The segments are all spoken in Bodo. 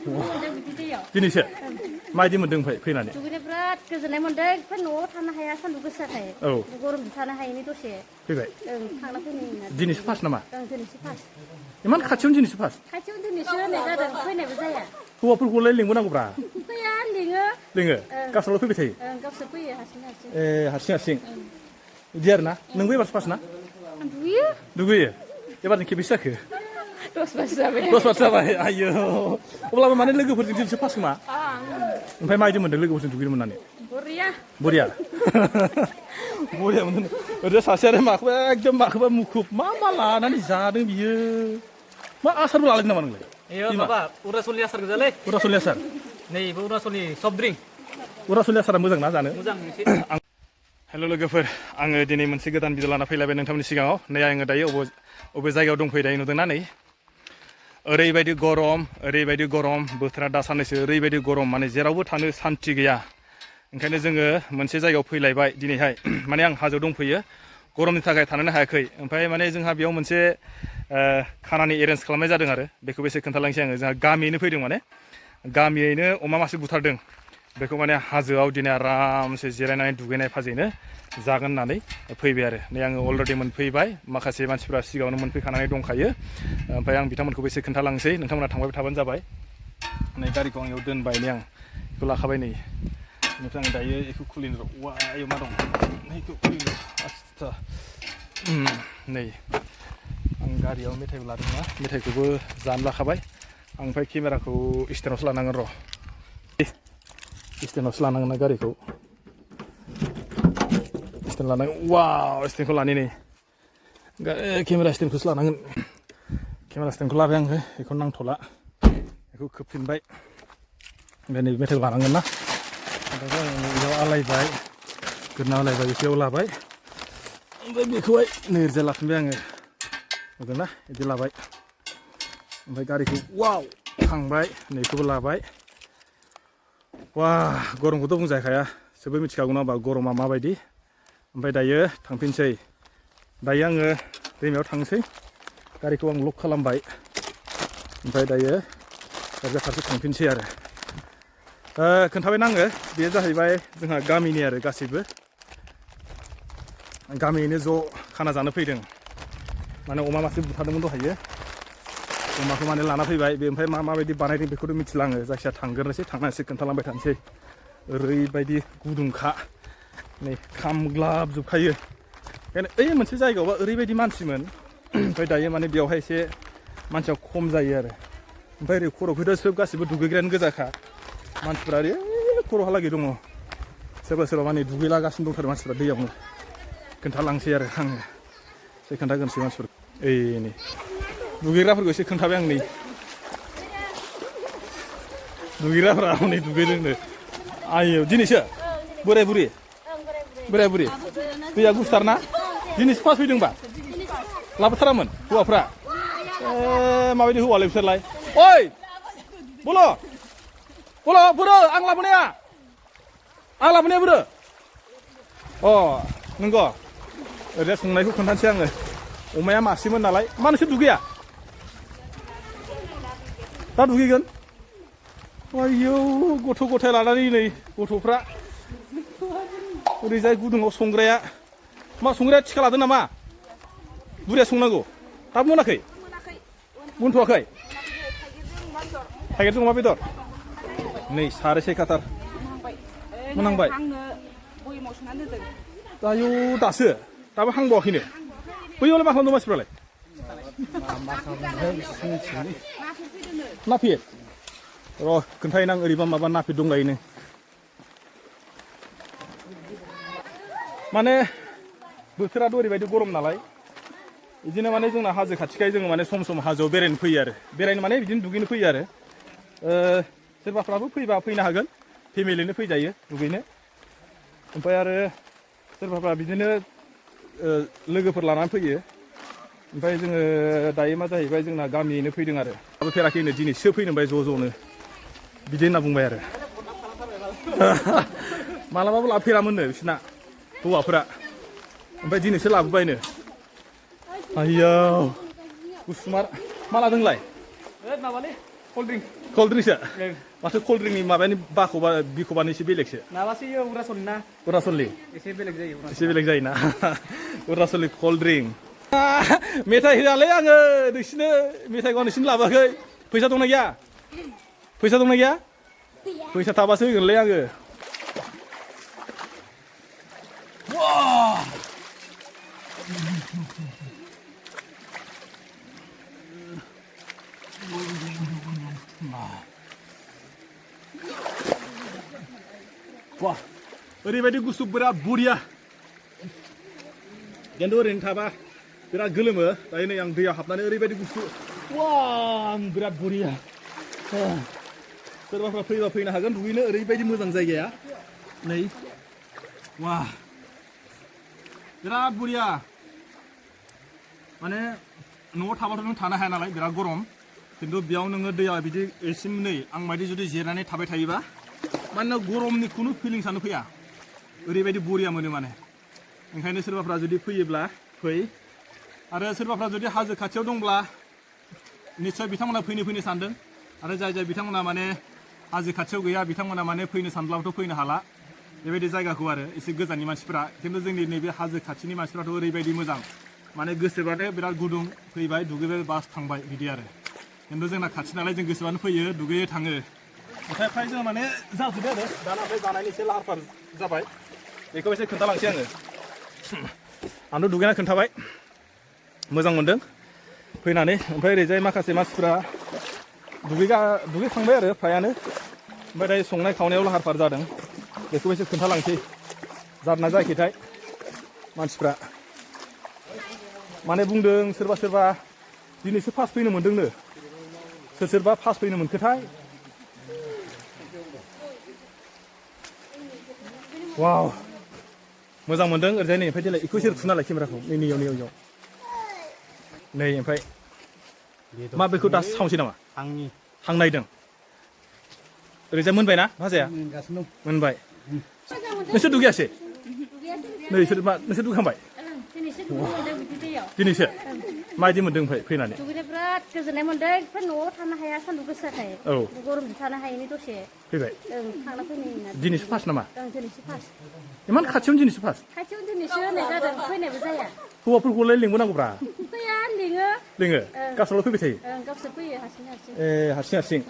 दिनैसो माबायदि मोन्दों ओमफ्राय फैनानै दुगैनो बिराद गोजोननाय मोन्दों ओमफ्राय न'आव थानो हाया सान्दुं गोसाखाय गरमजों थानो हायैनि दसे फैबाय थांना फैनाय दिनैसो फार्स्ट नामा दिनैसो फार्स्ट इमान खाथियावनो दिनैसो फार्स्ट खाथियावनो दिनैसो होननाय जादों फैनायबो जाया हौवाफोरखौलाय लिंबोनांगौब्रा फैया लिङो गावसोरल' फैबाय थायो गावसोर फैयो हारसिं हारसिं हारसिं बिदि आरो ना नोंबो एबारसो फार्स्ट ना दुगैयो एबारजों खेबेसे जाखो 10 बारसो जाबाय 10 बारसो जाबाय आयौ अब्लाबो माने लोगोफोरजों दिनैसो फार्स्ट खोमा ओमफ्राय माबायदि मोन्दों लोगोफोरजों दुगैनो मोननानै बरिया मोन्दों ओरैनो सासे आरो माखौबा मुखुब मा लानानै जादों बियो मा आसारबो लालायदों नामा नोंलाय माबा उरासलनि आसार गोजालै उरासलनि आसार नैबो उरासलनि सफ्ट ड्रिंक उरासलनि आसारा मोजां ना जानो मोजां एसे हेल' लोगोफोर आङो दिनै मोनसे गोदान भिडिअ लाना फैलायबाय नोंथांमोननि सिगाङाव नै आङो दायो अबे जायगायाव दंफैयो दायो नुदोंना नै ओरैबायदि गरम बोथोरा दा साननैसो ओरैबायदि गरम माने जेरावबो थानो सान्थि गैया ओंखायनो जोङो मोनसे जायगायाव फैलायबाय दिनैहाय माने आं हाजोआव दंफैयो गरमनि थाखाय थानोनो हायाखै ओमफ्राय माने जोंहा बेयाव मोनसे खानानि एरेन्ज खालामनाय जादों आरो बेखौबो एसे खोन्थालांसै आङो जोंहा गामियैनो फैदों माने गामियैनो अमा मासे बुथारदों बेखौ माने हाजोआव दिनै आरामसे जिरायनानै दुगैनाय फाजैनो जागोन होननानै फैबाय आरो नै आङो अलरेडि मोनफैबाय माखासे मानसिफ्रा सिगाङावनो मोनफैखानानै दंखायो ओमफ्राय आं बिथांमोनखौबो एसे खोन्थालांसै नोंथांमोना थांबाय थाबानो जाबाय नै गारिखौ आं बेयाव दोनबाय नै आं बेखौ लाखाबाय नै बेनिफ्राय आं दायो बेखौ खुलिनो वा आयौ मा दं नैखौ खुलिनो आस्था नै आं गारियाव मेथाइबो लादोंना मेथाइखौबो जानो लाखाबाय आं ओमफ्राय केमेराखौ स्टेन्डआवसो लानांगोन र' स्टेन्डआवसो लानांगोन ना गारिखौ स्टेन्ड लानांगोन वाव स्टेन्डखौ लानि नै केमेरा स्टेन्डखौसो लानांगोन केमेरा स्टेन्डखौ लाबाय आङो बेखौ नांथ'ला बेखौ खोबफिनबाय ओमफ्राय नैबे मेथाइखौ लानांगोन ना ओमफ्राय आं बेयाव आलायबाय गोदना आलायबाय बेखौ लाबाय ओमफ्राय बेखौहाय नै ओरैजाय लाफिनबाय आङो नुदोंना बिदि लाबाय ओमफ्राय गारिखौ वाव थांबाय नैखौबो लाबाय वा गरमखौथ' बुंजाखाया सोबबो मिथिखागौ नङा होमबा गरमा माबायदि ओमफ्राय दायो थांफिनसै दायो आङो दैमायाव थांसै गारिखौ आं लक खालामबाय ओमफ्राय दायो ओरैजा फारसे थांफिनसै आरो खोन्थाबायना आङो बेयो जाहैबाय जोंहा गामिनि आरो गासैबो गामियैनो ज' खाना जानो फैदों माने अमा मासे बुथारदोंमोन दहायो अमाखौ माने लाना फैबाय बे ओमफ्राय माबायदि बानायदों बेखौथ' मिथिला आङो जायखिया थांग्रोनोसै थांनानैसो खोन्थालांबाय थानोसै ओरैबायदि गुदुंखा नै खामग्लाबजोबखायो ओंखायनो ओइ मोनसे जायगायावबा ओरैबायदि मानसिमोन ओमफ्राय दायो माने बेवहाय एसे मानसिया खम जायो आरो ओमफ्राय ओरै खर'खैथ' सोब गासिबो दुगैग्रायानो गोजाखा मानसिफ्रा ओरै खर'हालागै दङ सोरबा माने दुगैलागासिनो दंथारो मानसिफ्रा दैयावनो खोन्थालांसै आरो आङो एसे खोन्थाग्रोनोसै मानसिफोरखौ ओइ नै दुगैग्राफोरखौ एसे खोन्थाबाय आं नै दुगैग्राफोरा हनै दुगैदोंनो आयौ दिनैसो बोराय बुरि दैया गुसुथार ना दिनैसो फार्स्ट फैदोंबा लाबोथारामोन हौवाफ्रा माबायदि हौवालाय बिसोरलाय ओइ बोरो आं लाबोनाया बोरो अ नंगौ ओरैनो संनायखौ खोन्थानोसै आङो अमाया मासेमोन नालाय मा नोंसोर दुगैया दा दुगैगोन आयौ गथ' गथाय लानानै नै गथ'फ्रा ओरैजाय गुदुङाव संग्राया मा संग्राया थिखा लादों नामा बुरिया संनांगौ दाबो मोनाखै मोनथ'वाखै थाइगिरजों अमा बेदर नै साराय खाथार मोनहांबाय आयौ दाबो हांबावाखैनो बैयावलाय मा खालामदों मानसिफ्रालाय नाफिद र' खोन्थाहैनो आं ओरैबा माबा नाफिद दंलायोनो माने बोथोराथ' ओरैबायदि गरम नालाय बिदिनो माने जोंना हाजो खाथिखाय जोङो माने सम सम हाजोआव बेरायनो फैयो आरो बेरायनो माने बिदिनो दुगैनो फैयो आरो सोरबाफ्राबो फैबा फैनो हागोन फेमिलिनो फैजायो दुगैनो ओमफ्राय आरो सोरबाफ्रा बिदिनो लोगोफोर लानानै फैयो ओमफ्राय जोङो दायो मा जाहैबाय जोंना गामियैनो फैदों आरो लाबोफेराखैनो दिनैसो फैनो मोनबाय ज''नो बिदि होनना बुंबाय आरो मालाबाबो लाबोफेरामोननो बिसोरना हौवाफोरा ओमफ्राय दिनैसो लाबोबायनो आयौ गुसुमार मा लादोंलाय माबालै कल्ड कल्ड्रिंक्सआ ड्रिंक माथो कल्ड्रिंकनि माबानि बिखबानो एसे बेलेगसो माबासो इयो उरासलनि ना उरासलनि एसे बेलेग जायो एसे बेलेग जायोना उरासलनि कल्ड्रिंक मेथाइ होआलै आङो नोंसिनो मेथाइखौ नोंसिनो लाबोआखै फैसा दंना गैया फैसा दंना गैया फैसा थाबासो होगोनलै आङो wah ओरैबायदि गुसु बिराद बरिया खिन्थु ओरैनो थाबा बिराद गोलोमो दायो नै आं दैयाव हाबनानै ओरैबायदि गुसु वाह बिराद बरिया सोरबाफ्रा फैबा फैनो हागोन दुगैनो ओरैबायदि मोजां जायगाया नै वाह बिराद बरिया माने न'आव थाबाथ' नों थानो हाया नालाय बिराद गरम खिन्थु बेयाव नोङो दैया बिदि एसिम नै आं बायदि जुदि जिरायनानै थाबाय थायोबा मानोना गरमनि खुनु फिलिंसानो फैया ओरैबायदि बरिया मोनो माने ओंखायनो सोरबाफ्रा जुदि फैयोब्ला फै आरो सोरबाफ्रा जुदि हाजो खाथियाव दंब्ला निश्चय बिथांमोना फैनो सानदों आरो जाय बिथांमोना माने हाजो खाथियाव गैया बिथांमोना माने फैनो सानब्लाबोथ' फैनो हाला बेबायदि जायगाखौ आरो एसे गोजाननि मानसिफ्रा खिन्थु जोंनि नैबे हाजो खाथिनि मानसिफ्राथ' ओरैबायदि मोजां माने गोसोबानो बिराद गुदुं फैबाय दुगैबाय बास थांबाय बिदि आरो खिन्थु जोंना खाथि नालाय जों गोसोबानो फैयो दुगैयो थाङो ओमफ्राय फ्राय जों माने जाजोब्बाय आरो दाना ओमफ्राय जानायनि एसे लाहार फाहार जाबाय बेखौ एसे खोन्थालांसै आङो आंथ' दुगैना खोन्थाबाय मोजां मोनदों फैनानै ओमफ्राय ओरैजाय माखासे मानसिफ्रा दुगैखांबाय आरो फ्रायानो ओमफ्राय दायो संनाय खावनायाव लाहार फाहार जादों बेखौ एसे खोन्थालांसै जादोंना जायाखैथाय मानसिफ्रा माने बुंदों सोरबा दिनैसो फार्स्ट फैनो मोन्दोंनो सोरबा फार्स्ट फैनो मोनखोथाय वाव मोजां मोनदों ओरैजाय नै ओमफ्राय देलाय बेखौ एसे थुना लाय केमेराखौ नैयाव नै ओमफ्राय मा बेखौ दासो सावनोसै नामा हांनायदों ओरैजाय मोनबाय ना भाजाया मोनबाय नोंसोर दुगैयासै नोंसोर दुगैखांबाय दिनैसो माबायदि मोनदों ओमफ्राय फैनानै दुगैनो बिराद गोजोननाय मोनदों ओमफ्राय न'आव थानो हाया सान्दुं गोसाखाय गरमजों थानो हायैनि दसे फैबाय थांना फैनाय दिनैसो फार्स्ट नामा दिनैसो फार्स्ट इमान खाथियावनो दिनैसो फार्स्ट खाथियावनो दिनैसो होनाय जादों फैनायबो जाया हौवाफोरखौलाय लिंबोनांगौब्रा फैया लिङो गावसोरल' फैबाय थायो गावसोर फैयो हारसिं हारसिं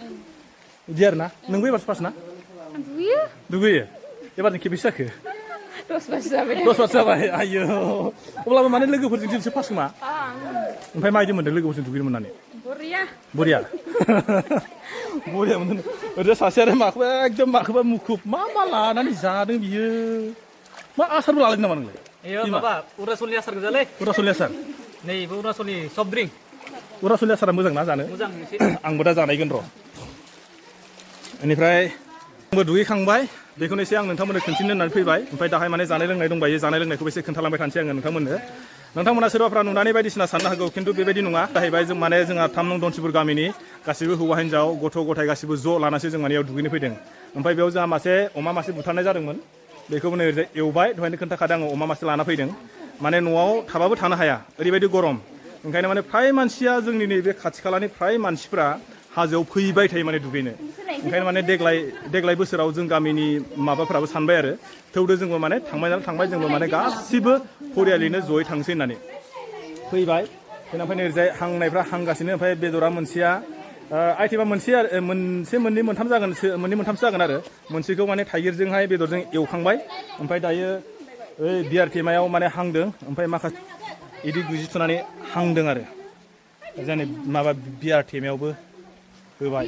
बिदि आरो ना नोंबो एबारसो फार्स्ट ना दुगैयो एबारजों खेबेसे जाखो 10 बारसो जाबाय 10 बारसो जाबाय आयौ अब्लाबो माने लोगोफोरजों दिनैसो फार्स्ट खोमा ओमफ्राय माबायदि मोनदों लोगोफोरजों दुगैनो मोननानै बरिया मोनदों ओरैजा सासे आरो माखौबा मुखुब मा लानानै जादों बियो मा आसारबो लालायदों नामा नोंलाय इयो माबा उरासलनि आसार गोजालै उरासलनि आसार नैबो उरासलनि सफ्ट ड्रिंक उरासलनि आसारा मोजां ना जानो मोजां एसे आंबो दा जानायगोन र' बेनिफ्राय आंबो दुगैखांबाय बेखौनो एसे आं नोंथांमोननो खोन्थिनो होननानै फैबाय ओमफ्राय दाहाय माने जानाय लोंनाय दंबायो जानाय लोंनायखौबो एसे खोन्थालांबाय थानोसै आङो नोंथांमोना सोरबाफ्रा नुनानै बायदिसिना साननो हागौ खिन्थु बेबायदि नङा जाहैबाय जों माने जोंहा 3 नं दनसिपुर गामिनि गासिबो हौवा हिन्जाव गथ' गथाय गासिबो ज' लानासो जों माने बेयाव दुगैनो फैदों ओमफ्राय बेयाव जोंहा अमा मासे बुथारनाय जादोंमोन बेखौबो नै ओरैजाय एवबाय दहायनो खोन्थाखादों आङो अमा मासे लाना फैदों माने न'आव थाबाबो थानो हाया ओरैबायदि गरम ओंखायनो माने फ्राय मानसिया जोंनि नैबे खाथि खालानि फ्राय मानसिफ्रा हाजोआव फैबाय थायो माने दुगैनो ओंखायनो माने देग्लाय बोसोराव जों गामिनि माबाफ्राबो सानबाय आरो थेवबो जोंबो माने थांबाय जोंबो माने गासिबो फरियालैनो जयै थांसै होननानै फैबाय ओमफ्राय ओरैजाय हांनायफ्रा हांगासिनो ओमफ्राय बेदरा मोनसेया आइटेमा मोनसे मोननै मोनथामसो जागोन आरो मोनसेखौ माने थाइगिरजोंहाय बेदरजों एवखांबाय ओमफ्राय दायो ओइ बियार टेमायाव माने हांदों ओमफ्राय माखासे इदि गुजि थुनानै हांदों आरो जोंनि माबा बियार टेमायावबो होबाय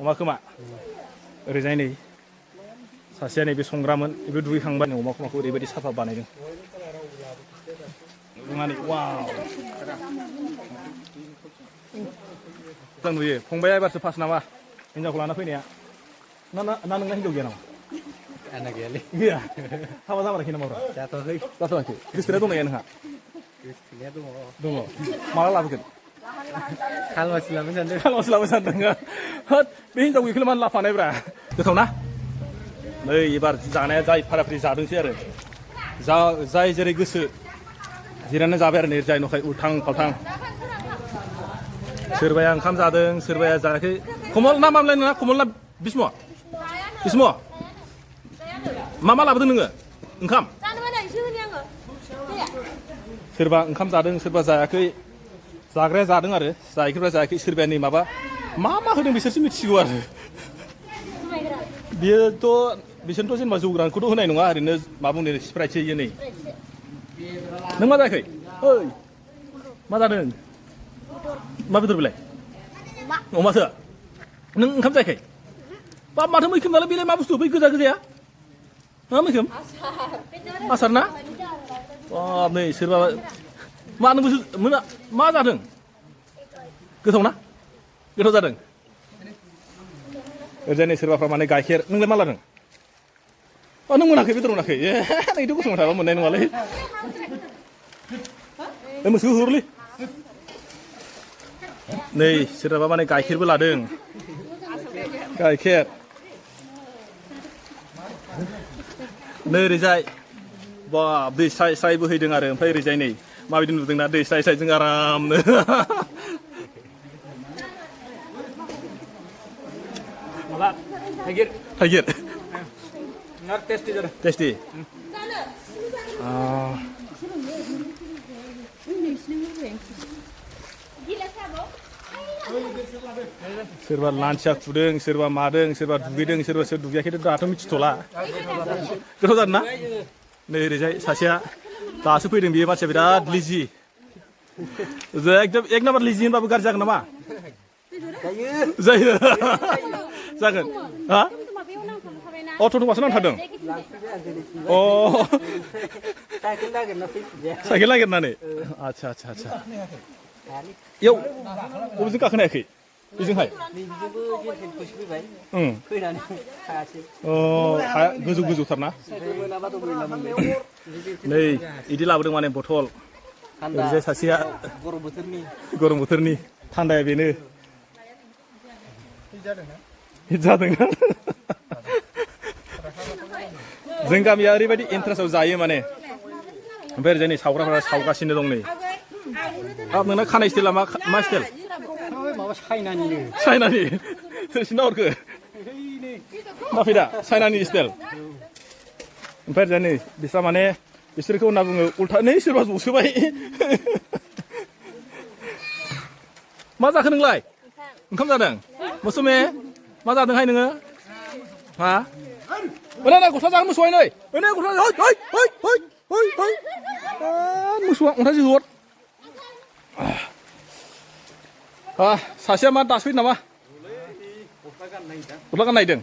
अमा खोमा ओरैजाय नै सासेया नैबे संग्रामोन बेबो दुगैखांबाय अमा खोमाखौ ओरैबायदि साफा बानायदों वाव मोजां नुयो फंबाया एबारसो फार्स्ट नामा हिन्जावखौ लाना फैनाया ना नोंना हिन्जाव गैया नामा आंना गैयालै गैया हाबा जामाराखै नामा जाथ'वाखै गोसोना दंना गैया नोंहा गोसोथोनाया दङ माला लाबोगोन खालमासि लाबोनो सानदों होद बे हिन्जाव गैखौलाय मानो लाफानायब्रा गोथाव ना नै एबार जानाया जाय फाराफारि जादोंसै आरो जाय जेरै गोसो जिरायनानै जाबाय आरो नै जाय नखाय उल्थां फाल्थां सोरबाया ओंखाम जादों सोरबाया जायाखै कमल ना मामलाय नोंना कमल ना बिस्म बिस्म मा मा लाबोदों नोङो ओंखाम सोरबा ओंखाम जादों सोरबा जायाखै जाग्राया जादों आरो जायाखैफ्रा जायाखै सोरबाया नै माबा मा मा होदों बिसोरसो मिथिगौ आरो बियोथ' बिसोरनोथ' जेनेबा जौ गोरानखौथ' होनाय नङा ओरैनो मा बुंनो स्प्राइटसो इयो नै नों मा जायाखै ओइ मा जादों मा बेदर बेलाय अमासो नों ओंखाम जायाखै बा माथो मैखोम नालाय बेलाय मा बुस्थु बै गोजा गोजाया मा मैखोम आसार ना बाब नै सोरबा मा नोंबो मा जादों गोथाव ना गोथाव जादों ओरैजाय नै सोरबाफ्रा माने गाइखेर नोंलाय मा लादों नों मोनाखै बेदर मोनाखै ए नैथ' गसंना थाबा मोननाय नङालै मोसौ होहरलै नै सोरहाबा माने गाइखेरबो लादों गाइखेर नै ओरैजाय बाब दै स्राय स्राय बोहैदों आरो ओमफ्राय ओरैजाय नै माबायदि नुदोंना दै स्राय स्राय जों आरामनो थाइगिर थाइगिर टेस्टी जरा टेस्टी सोरबा लान्सिया खुदों सोरबा मादों सोरबा दुगैदों सोरबा सोर दुगैयाखै दाथ' मिथिथ'ला गोथाव जादों ना नै ओरैजाय सासेया दासो फैदों बियो मानसिया बिराद लिजि एकदम एक नाम्बार लिजि होनबाबो गाज्रि जागोन नामा जायो जागोन हा अ थ'थ'बासो नांथारदों अ साइकेल नागिरनानै आदसा आदसा आदसा इयाव बबेजों गाखोनो हायाखै बेजोंहाय हाया गोजौ गोजौथारना नै इदि लाबोदों माने बथल ओरैजाय सासेया गरम बोथोरनि थान्दाया बेनो हिट जादों जों गामिया ओरैबायदि इन्ट्रेस्टआव जायो माने ओमफ्राय ओरैजाय नै सावग्राफोरा सावगासिनो दं नै हाब नोंना खानाय स्टाइला मा स्टाइल माबा चाइनानिनो चाइनानि सोरसिना हरखो माफैदा चाइनानि स्टाइल ओमफ्राय ओरैजाय नै बिस्रा माने बिसोरखौ होनना बुङो उल्था नै सोरबा जसोबाय मा जाखो नोंलाय ओंखाम जादों मोसुमे मा जादोंहाय नोङो हा ओरै नै गस्ला जागोन मोसौहाय नै ओरै गस्ला मोसौआ अन्थाइ जोहर सासेया मा दासो फैदों नामा गस्ला गान नायदों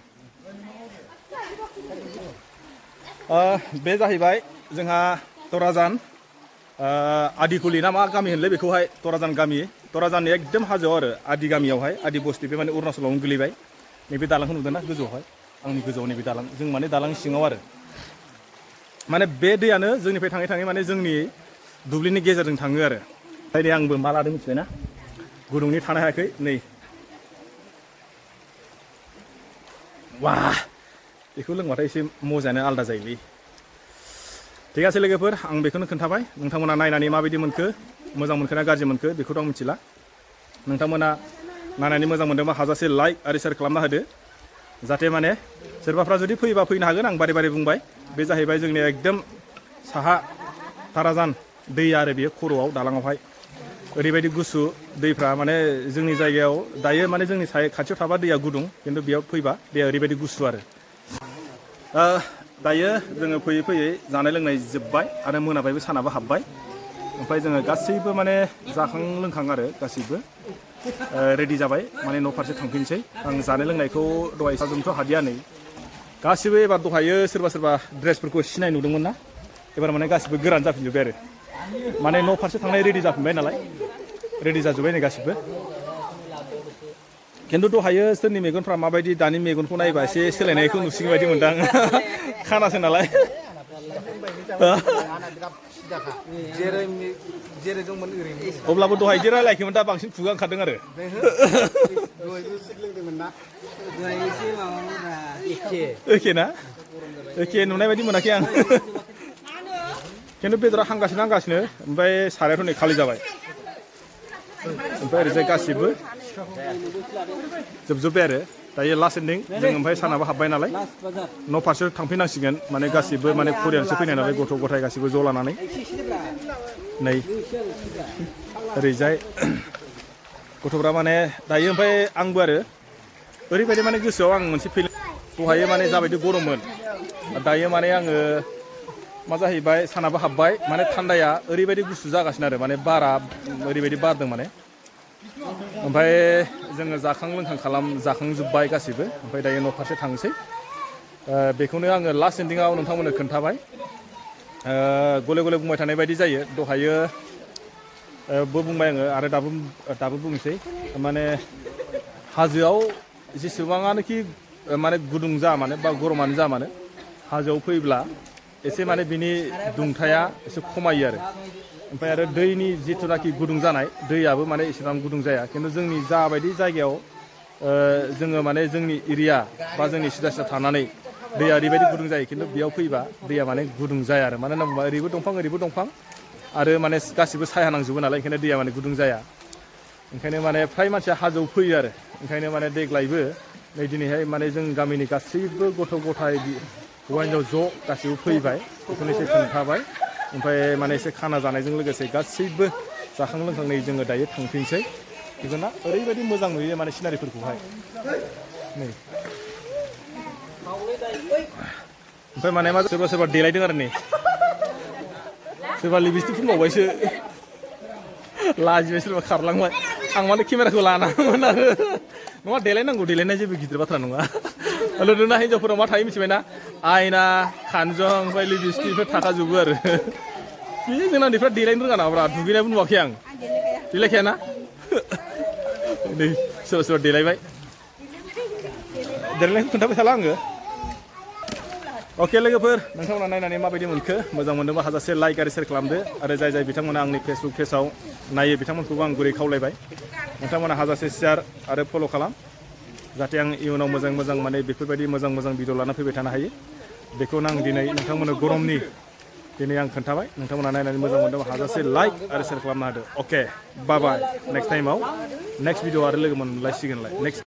बे जाहैबाय जोंहा तराजान आदिकुलि ना मा गामि होनलै बेखौहाय तराजान गामि तराजाननि एकदम हाजोआव आरो आदि गामियावहाय आदि बस्ति बे माने अरुणाचलावनो गोलैबाय नैबे दालांखौ नुदोंना गोजौआवहाय आंनि गोजौआव नैबे दालां जों माने दालां सिङाव आरो माने बे दैयानो जोंनिफ्राय थाङै थाङै माने जोंनि दुब्लिनि गेजेरजों थाङो आरो ओंखायनो आंबो मा लादों मिथिबायना गुदुंनि थानो हायाखै नै वा बेखौ लोंबाथाय एसे मजायानो आलादा जायोलै ठीक আছে लोगोफोर आं बेखौनो खोन्थाबाय नोंथांमोना नायनानै माबायदि मोनखो मोजां मोनखोना गाज्रि मोनखो बेखौथ' आं मिथिला नोंथांमोना नायनानै मोजां मोनदोंबा हाजासे लाइक आरो शेयार खालामना होदो जाहाथे माने सोरबाफ्रा जुदि फैयोबा फैनो हागोन आं बारे बारे बुंबाय बे जाहैबाय जोंनि एकदम साहा ताराजान दै आरो बेयो खर'आव दालाङावहाय ओरैबायदि गुसु दैफ्रा माने जोंनि जायगायाव दायो माने जोंनि खाथियाव थाबा दैया गुदुं खिन्थु बेयाव फैबा दैया ओरैबायदि गुसु आरो दायो जोङो फैयै फैयै जानाय लोंनाय जोब्बाय आरो मोनाबायबो सानाबो हाबबाय ओमफ्राय जोङो गासैबो माने जाखां लोंखां आरो गासैबो रेडि जाबाय माने न' फारसे थांफिनसै आं जानाय लोंनायखौ दहाय साजोंथ' हादिया नै गासिबो एबार दहायो सोरबा सोरबा ड्रेसफोरखौ सिनाय नुदोंमोन ना एबार माने गासिबो गोरान जाफिनजोब्बाय आरो माने न' फारसे थांनाय रेडि जाफिनबाय नालाय रेडि जाजोब्बाय नै गासिबो खिन्थु दहायो सोरनि मेगनफ्रा माबायदि दानि मेगनखौ नायबा एसे सोलायनायखौ नुसिगोन बायदि मोनदां खानासो नालाय अब्लाबो दहाय जे रायलायखोमोन दा बांसिन खुगा ओंखारदों आरो एखे ना एखे नुनाय बायदि मोनाखै आं खिन्थु बेदरा हांगासिनो ओमफ्राय सारायाथ' नै खालि जाबाय ओमफ्राय ओरैजाय गासिबो जोबजोब्बाय आरो दायो लास्ट एन्डिं जों ओमफ्राय सानाबो हाबबाय नालाय न' फारसे थांफिननांसिगोन माने गासिबो माने फरियालसो फैनाय नालाय गथ' गथाय गासिबो ज' लानानै नै ओरैजाय गथ'फ्रा माने दायो ओमफ्राय आंबो आरो ओरैबायदि माने गोसोआव आं मोनसे फिलिं दहायो माने जाबायदि गरममोन दायो माने आङो मा जाहैबाय सानाबो हाबबाय माने थान्दाया ओरैबायदि गुसु जागासिनो आरो माने बारा ओरैबायदि बारदों माने ओमफ्राय जोङो जाखां लोंखां जाखांजोब्बाय गासिबो ओमफ्राय दायो न' फारसे थांसै बेखौनो आङो लास्ट एन्डिंआव नोंथांमोननो खोन्थाबाय गले गले बुंबाय थानाय बायदि जायो दहायो बुंबाय आङो आरो दाबो बुंसै माने हाजोआव जेसेबाङानोखि माने गुदुं जा मानो बा गरमानो जा मानो हाजोआव फैब्ला एसे माने बिनि दुंथाया एसे खमायो आरो ओमफ्राय आरो दैनि जिथुनाखि गुदुं जानाय दैयाबो माने एसेबां गुदुं जाया खिन्थु जोंनि जाबायदि जायगायाव जोङो माने जोंनि एरिया बा जोंनि सिदा सिदा थानानै दैया ओरैबायदि गुदुं जायो खिन्थु बेयाव फैबा दैया माने गुदुं जाया आरो मानो होनना बुङोबा ओरैबो दंफां आरो माने गासिबो साया नांजोबो नालाय ओंखायनो दैया माने गुदुं जाया ओंखायनो माने फ्राय मानसिया हाजोआव फैयो आरो ओंखायनो माने देग्लायबो नै दिनैहाय माने जों गामिनि गासैबो गथ' गथाय हौवा हिन्जाव ज' गासैबो फैबाय बेखौनो एसे खोन्थाबाय ओमफ्राय माने एसे खाना जानायजों लोगोसे गासैबो जाखां लोंखां नै जोङो दायो थांफिनसै बेखौना ओरैबायदि मोजां नुयो माने सिनारिफोरखौहाय नै ओमफ्राय माने मा सोरबा देलायदों आरो नै सोरबा लिपस्टिक फुनबावबायसो लाजिबाय सोरबा खारलांबाय आं माने केमेराखौ लानांगौमोन आरो नङा देलायनांगौ देलायनाय जेबो गिदिर बाथ्रा नङा नोंना हिन्जावफोराव मा थायो मिथिबायना आयना खानजं ओमफ्राय लिपस्टिकफोर थाखाजोबो आरो बे जोंना उन्दैफ्रा देलायनो रोङा नामाब्रा दुगैनायबो नुवाखै आं देलायखायाना नै सोरबा देलायबाय देलायनायखौ खोन्थाबाय थाला आङो अके लोगोफोर नोंथांमोना नायनानै माबायदि मोनखो मोजां मोनदोंबा हाजासे लाइक आरो शेयार खालामदो आरो जाय बिथांमोना आंनि फेसबुक पेजाव नायो बिथांमोनखौबो आं गुरै खावलायबाय नोंथांमोना हाजासे शेयार आरो फल' खालाम जाहाथे आं इयुनाव मोजां माने बेफोरबायदि मोजां भिडिअ लाना फैबाय थानो हायो बेखौनो आं दिनै नोंथांमोननो गरमनि दिनै आं खोन्थाबाय नोंथांमोना नायनानै मोजां मोनदोंबा हाजासे लाइक आरो शेयार खालामना होदो अके बाय बाय नेक्स्ट टाइमाव नेक्स्ट भिडिअ आरो लोगो मोनलायसिगोनलाय नेक्स्ट